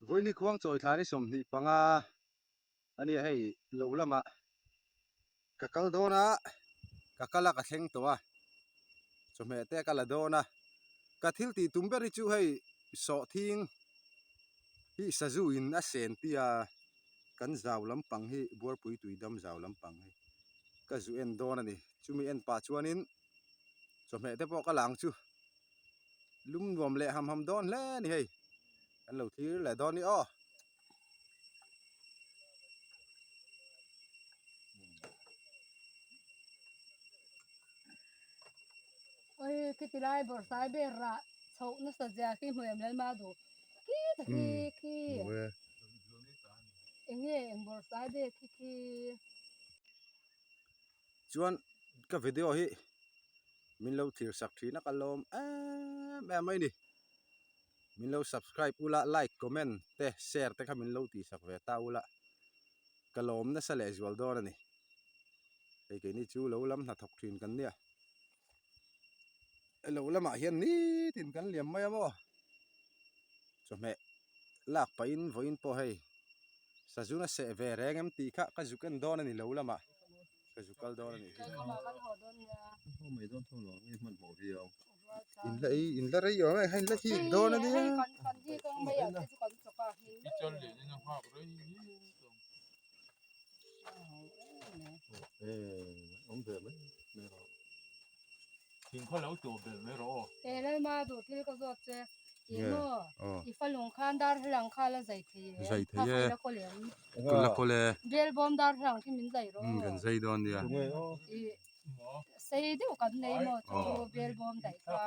Vawiin khuang chawi thla ni 25 a nia hei lo lamah ka kal dawn a, ka kal a ka thleng tawh a, chawhmeh te ka la dawn a, ka thil tih tum ber hi chu hei sawhthing hi sazu in a sen tia kan zau lampang hi buarpui tui dam zau lampang hi ka zu en dawn a ni, chumi en pah chuanin chawhmeh te pawh ka la ang chu. Lum nuam leh ham ham dawn hle a ni hei kan lo thlir leh dawn ni aw. Oi khiti lai bawrhsai ber rah chhoh nasa zia khi hmu em Lalma duh khi ta khi khi enge eng bawrhsai ber khi khi. Chuan ka video hi min lo thlir sak thin a ka lawm em em mai ni min lo subscribe ula like comment te share te kha min lo tih sak ve ta ula ka lawm nasa leh zual dawn a ni hei keini chu lo lam hnathawk thin kan nia lo lamah hian nitin kan liam mai a maw chawhmeh lak pahin vawiin pawh hei sazuna seh ve reng em tih kha ka zuk en dawn a ni lo lamah. Ka zu kal dawn a nih hi. In la ei in la rei awm e hei in la hik dawn a nia. Thing kha lo tuah belh mai rawh aw. E Lalma duh thil ka zawt che. I maw? I fa lung khan darthlalang kha la zai thei em? Zai thei e. La kawl em? Ka la kawl e. Bel bawm darthlalang khi min zai rawh aw. Kan zai dawn nia. I sei deuh kan nei maw chu chu bel bawm daih kha.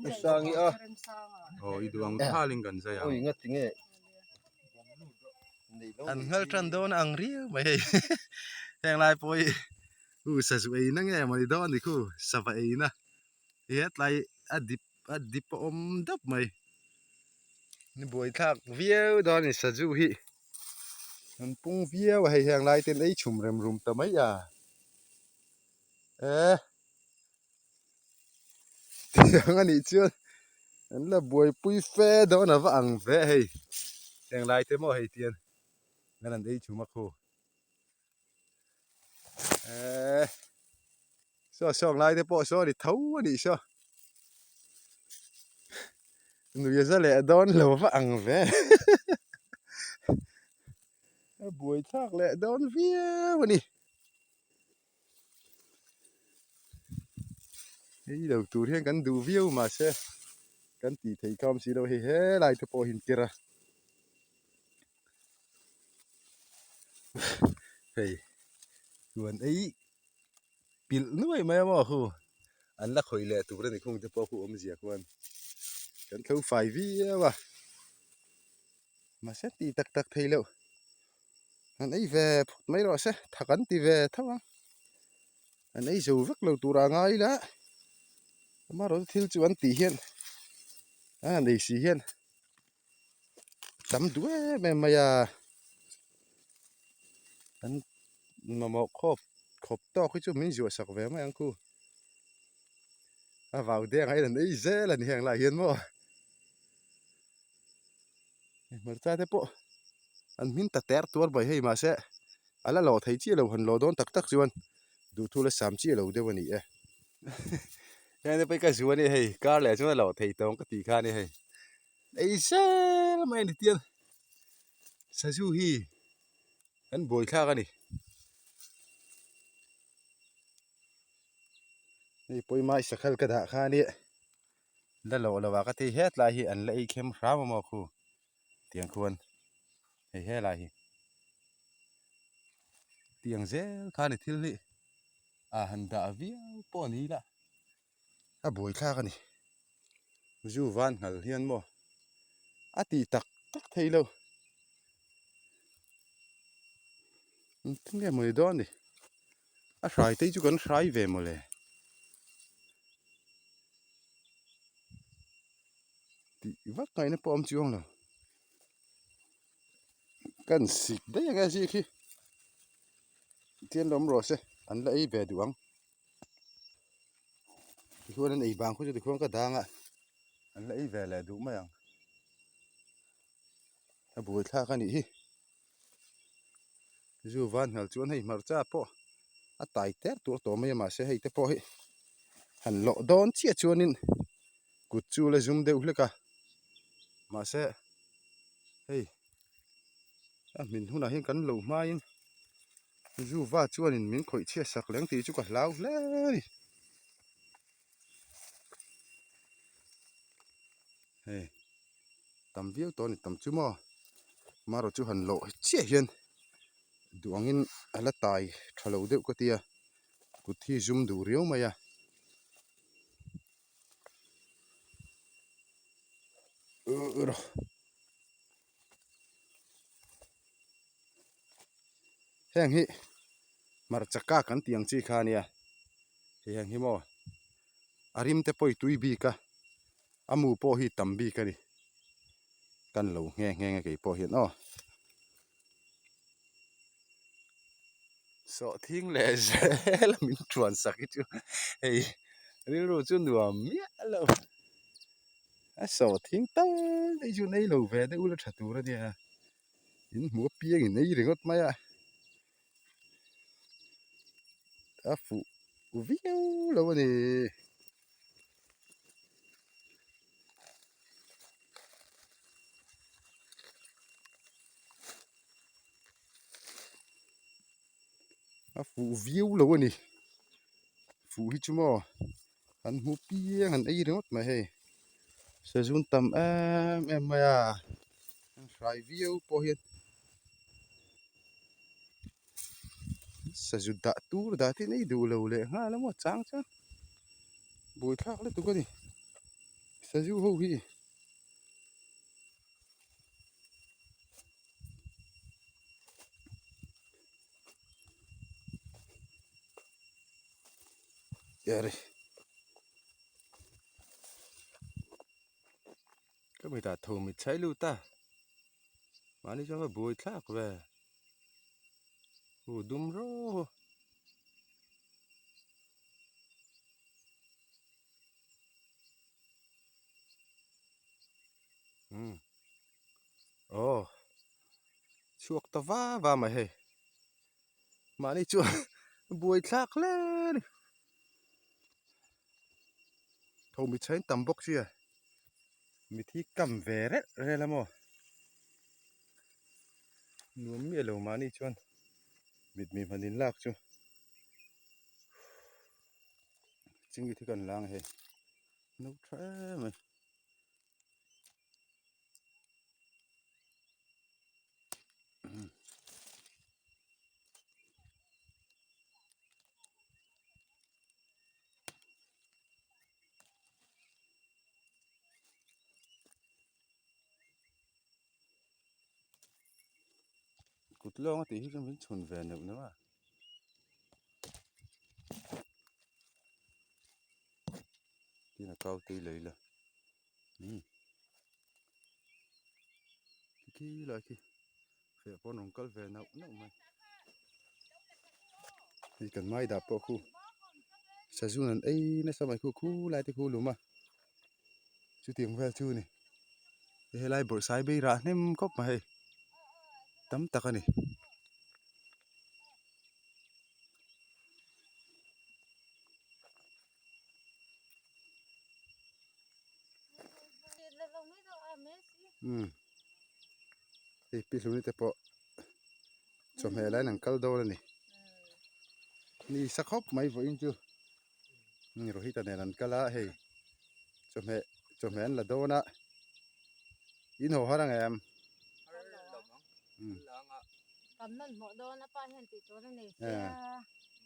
I sang i a. Aw i duh ang thalin kan zai ang. Ui ngati nge. An nghal tan dawn ang riau mai hei. Heng lai pawh hi U sazu eina nge maw ni dawn ni khu sava eina i hetlai a dip a dip a awm dap mai ni buaithlak viau dawn a ni sazu hi an pung viau a hei heng lai ten ei chhum rem rum ta mai a e tiang a nih chuan an la buaipui fe dawn a va ang ve hei heng lai te maw hei tian an han ei chhum a khu. Eee saw sawng lai te pawh saw a ni tho a nih saw nui za leh dawn lo va ang ve a buai thlak leh dawn viau a ni hei lo tur hian kan duh viau mahse kan tih theih kha awm si lo hei helai te pawh hi an tir a. Hei chuan ei pilh nuai mai a maw khu an la khawih leh tur a ni khung te pawh khu awmzia khuan kan tho fai viau a mahse tih tak tak thei loh an ei ve phawt mai rawh se tha kan ti ve tho ang an ei zo vek lo tur a ngai ila amaherawhchu thil chu an tih hian a nei si hian. Tam duh em em mai a an mamawh khawp khawp tawk hi chu min zuah sak ve mai ang khu a vau deng ah hian an ei zel a ni heng lai hian maw hmarcha te pawh an hmin ta ter tuar mai hei mahse a la lawh thei chiah lo han lawh dawn tak tak chuan duhthu la sam chiah lo deuh a ni e heng te pawh hi ka zu a ni hei kar leh chuan a lawh thei tawng ka tih kha a ni hei. Ei zel mai a ni tiang sazu hi an buai thlak a ni hei pawimai sakhal ka dah kha ania la loh loh ah ka ti hetlai hi an la ei khem hram a maw khu tiang khuan hei helai hi tiang zel kha a ni thil hi a han dah viau pawh a ni la. A buai thlak a ni zu van nghal hian maw a tih tak tak thei lo engtin nge maw ni dawn ni a hrai te hi chu kan hrai ve mawle tih vak ngaihna pawh a awm chuang lo kan sik daih ang e zik hi tihian lo awm rawh se an la ei ve duh ang. Tichuan an ei vang khaw chu tikhuan ka dang a, an la ei ve leh duh mai ang. A buaithlak a nih hi. Zu van nghal chuan hei hmarcha pawh a tai ter tur tawh mai a mahse hei te pawh hi han lawh dawn chiah chuanin kut chu la zum deuh hlek a mahse hei a hmin hunah hian kan lo hmain zu va chuanin min khawih chhiat sak leng tih chu ka hlau hle a ni. Hei tam viau tawh a ni tam chu maw marawh chu han lawh chiah hian duh angin a la tai tha lo deuh ka tia kut hi zum duh riau mai a. Heng hi hmarcha kak an tih ang chi kha a nia hei heng hi maw a rim te pawh i tui bik a a mu pawh hi tam bik a ni kan lo nghe nghe nge kei pawh hian aw sawhthing leh zel a min thuan sak hi chu hei rilru chu nuam miah lo a sawhthing tal hi chu nei lo ve deuh ula tha tur a nia. In hmuh apiang in ei ringawt mai a a fuh viau lo a ni. A fuh viau lo a ni fuh hi chu maw an hmu piang an ei ringawt mai hei sazun tam em em mai a an hrai viau pawh hian sazu dah tur dah te nei duh lo leh nghal a maw chang chang buaithlak lutuk a ni sazu ho hi. Eri ka mi dah tho mit chhai lut a mahni chuan ka buai thlak ve hu dum rawh umm aw chhuak ta va va mai hei. Mahni chuan buai thlak hle a ni. Tho mit chhain tam bawk sia mithi kam ve rel rel a maw nuam miah lo mahni chuan mit mi hman in lak chu chingit hi kan lang hei no tha em mai. Kut lawng a tih hi chuan min chhun ve neuh neuh a. Tin a kau tui lei la. Umm khi lai khi feh pawh an rawn kal ve nauh nauh mai hei kan mai dah pawh khu sazun an ei nasa mai khu khu lai te khu lum a chutiang vel chu a ni helai bawrhsai bei rah hnem khawp mai hei tam tak a ni. Hei pi hlui te pawh chawhmeh laiin an kal dawn a ni ni sa khawp mai vawiin chu Rohita nen an kal a hei chawhmeh chawhmeh an la dawn a in haw har ang em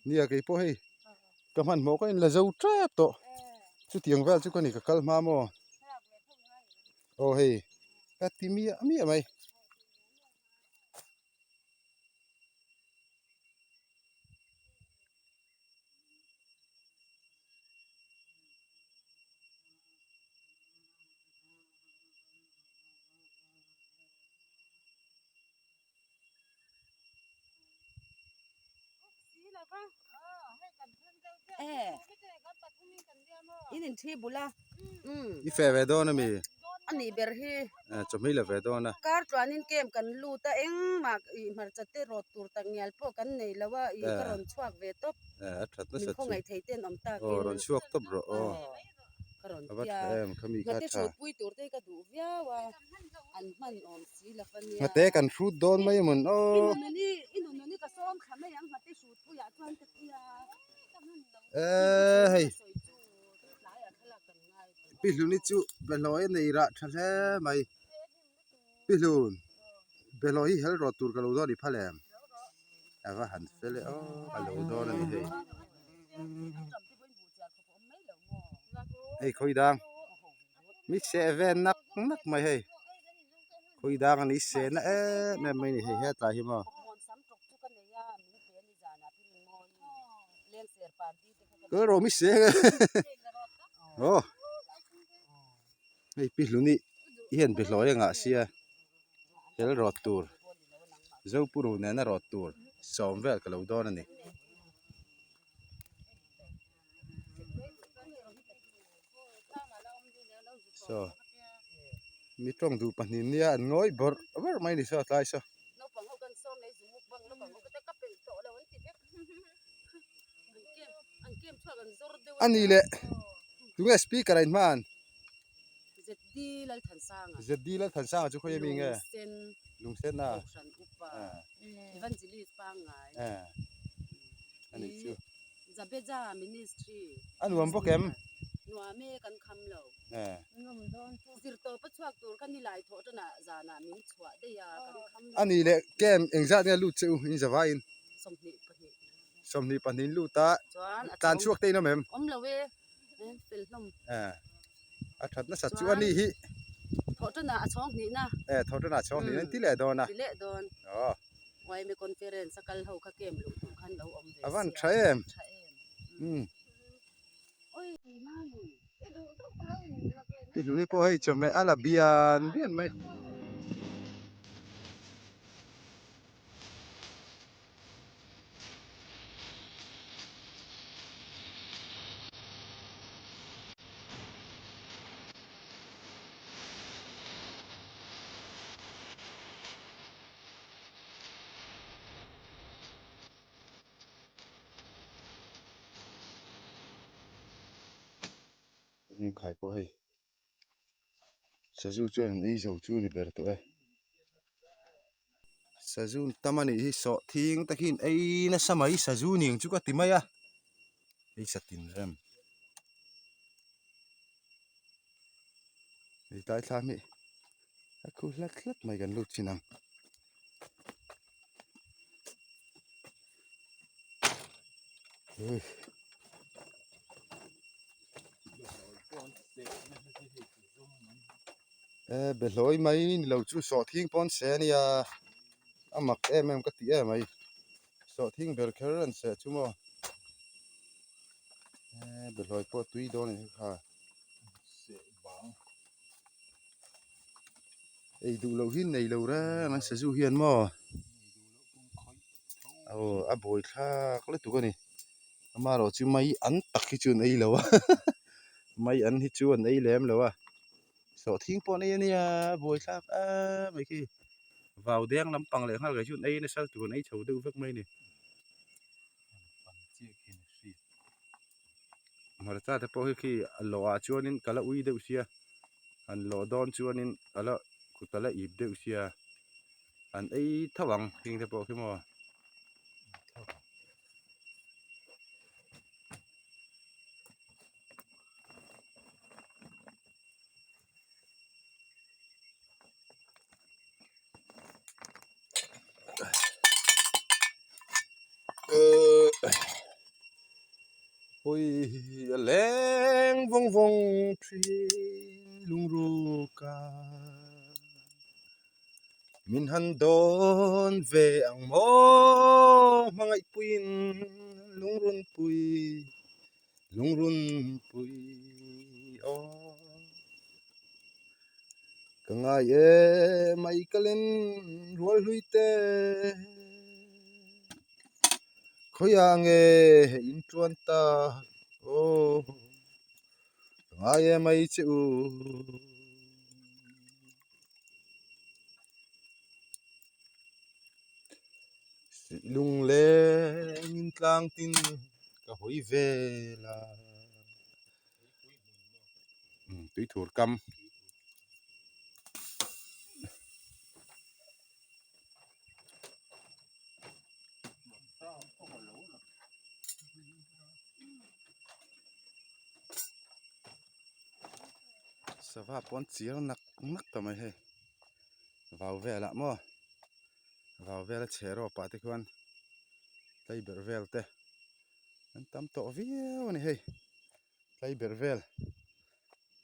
nia keipawh hei. Ka hmanhmawh ka inla zo tep tawh chutiang vel chu ka ni ka kal hma maw aw hei ka ti miah miah mai. In in thi bul a I fe ve dawn ami? A nih ber hi. Chawhmei la ve dawn a. Kar tluanin camp kan lut a, engmah ih hmarcha te rawt tur tak ngial pawh kan nei lo a, ih ka rawn chhuak ve tawp. A that nasa Min chu. khawngaih thei ten awm takin. Aw rawn chhuak tawp rawh aw. Ka rawn A va tia. tha em, khami kha Nghate tha. hrut pui tur te hi ka duh viau a, an hman awm si lo a nia. Nghate kan hrut dawn mai mawn aw. I nununi, i nununi ka sawm thla mai ang nghate hrut puiah chuan ka tia. Eee hei. Pi Hluni chu behlawi a nei rah tha hle mai. Pi Hlun, behlawi hi hel rawt tur ka lo dawn i phal em? A va han fel e aw, a lo dawn a ni hei. Hei khawi dang, mi seh ve nak nak mai hei. Khawi dang a ni seh na em em mai a ni hei hetlai hi maw. Ka rawh mi seng e aw hei pi hluni hian behlawi a ngah sia hel rawt tur zopuru nena rawt tur sawm vel ka lo dawn a ni. Saw mi tawng duh pahnih nia an ngawi bawrh bawrh mai a ni saw tlai saw. A ni leh tunge speaker a inhman? ZD Lalthansanga chu khawi ami nge? Lungsen a a nih chu. A nuam bawk em? A ni leh camp engzat nge lut che u inzavaiin? 22 in lut a tlan chhuak te in awm em? Awm lo e, fel hlawm. A that nasat chu a ni hi. Thawhtanah a chhawng hnihna. E thawhtanah a chhawng hnihna an ti leh dawn a. Ti leh dawn. Yma conference a kal ho kha camp luh duh khan lo awm ve sia. A van tha em. Tha em. Ti hlui pawh hei chawhmeh a la bian bian mai. Khai pawh hei sazu chuan an ei zo chu a ni ber tawh e sazu tam a nih hi sawhthing te khi an ei nasa mai sazu ni ang chu ka ti mai a hei satin rem hei tlai thlam hi a khu hlat hlat mai kan lut thin ang. E behlawi mai ni lo chu sawhthing pawn se a nia a mak em em ka ti em mai sawhthing ber kher an seh chu maw e behlawi pawh tui dawn a ni kha ei duh loh hi nei lo reng an sazu hian maw aw a buai thlak lutuk a ni amaherawh chu mai an tak hi chu an ei lo a mai an hi chu an ei lem lo a sawhthing pawh an ei a nia a buai thlak em mai khi vau deng lampang leh nghal kei chu an ei nasa lutuk an ei chho deuh vek mai a ni. Hmarcha te pawh hi khi a lawh ah chuanin ka la ui deuh sia han lawh dawn chuanin a la kut a la ip deuh sia an ei tho ang heng te pawh khi maw. Hawi a leng vawng vawng thin lungruk a min han dawn ve ang maw hmangaihpuiin lungrunpui lungrunpui aw. Ka ngai e mai ka len rual hlui te khawiah nge in tuan ta aw ka ngai e mai che u. Lunglengin tlang tin ka hawi vel a. Tui thur kam. Sava pawh an chiar nak nak ta mai hei vau velah maw vau vela chhe rawp ah te khuan tlaiberh vel te an tam tawh viau a ni hei tlaiberh vel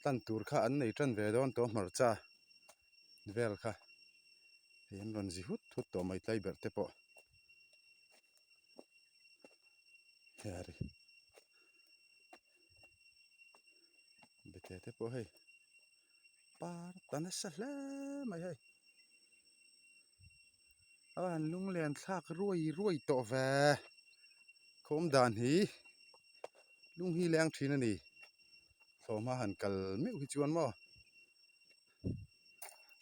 tlan tur kha an nei tan ve dawn tawh hmarcha vel kha hei an rawn zi hut hut tawh mai tlaiberh te pawh heri bete te pawh hei par ta nasa hle mai hei a han lunglen thlak ruai ruai tawh ve khawm dan hi lung hi leng thin a ni thlawhhma han kal meuh hi chuan maw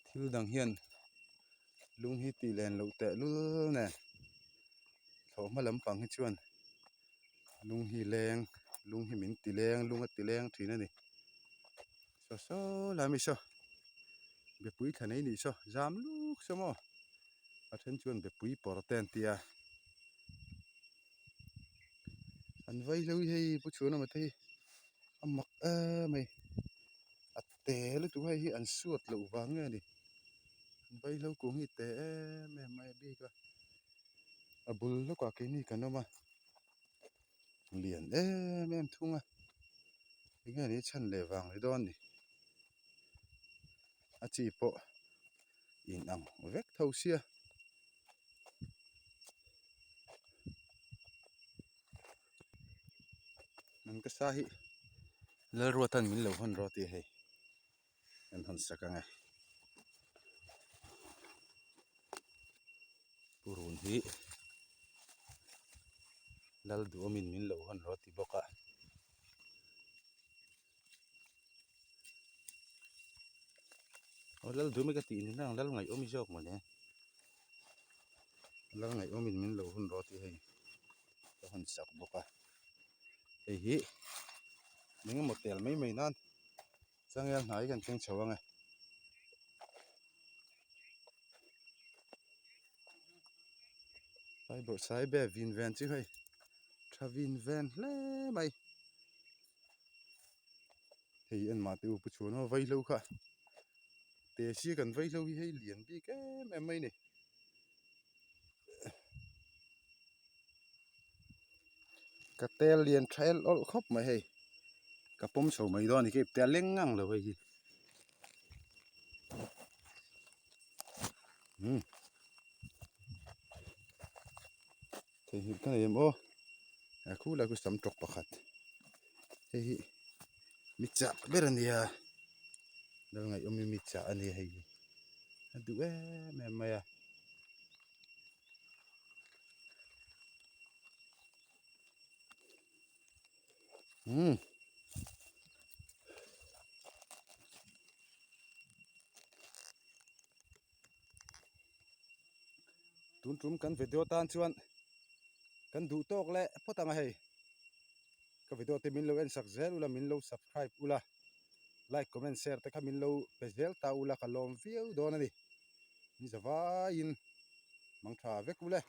thil dang hian lung hi tih len loh teh lul nen thlawhhma lampang hi chuan lung hi leng lung hi min ti leng lung a ti leng thin a ni saw saw lai mai saw bepui thla nei nih saw zam luk saw maw a then chuan bepui pawr te an ti a an vai hlo hi hei pu chhuan awm te hi a mak em mai a te lutuk hei hi an suat loh vang nge ni an vai hlo kung hi te em em mai a bik a. A bul lawkah keini kan awm a lian em em thung a enge ni chhan leh vang ni dawn ni a chi pawh in ang vek tho sia an ka sa hi Lalruata'n min lo hawn rawh tih hei an hawn sak ang e. Purun hi lal duhawmin min lo hawn rawh ti bawk a. Aw lal duhawm hi ka tih ni nang lal ngaihawm hi zawk mawle. Lal ngaihawmin min lo hawn rawh tih hei ka hawn sak bawk a. Hei hi engemaw tel mai mai nan changel hnai kan keng chho ang e. Pai bawrh sai be vin ven chu hei tha vin ven hle mai hei en mah te u pu chhuan aw vaihlo kha te sia kan vaihlo hi hei lian bik em em mai a ni. Ka tel lian tha el awlh khawp mai hei ka pawm chho mai dawn a ni ka ipte a leng ngang lo hei hi umm theihnghilh ka nei em aw a khu lai khu sam tawk pakhat hei hi mi chah ber a nia lal ngaihawm hi mi chah a nia hei hi a duh em em mai a. Umm tun tum kan video tan chuan kan duh tawk leh phawt ang a hei ka video te min lo en sak zel ula min lo subscribe ula like comment share te kha min lo pe zel ta ula ka lawm viau dawn a ni. Ni zavaiin mang tha vek ule.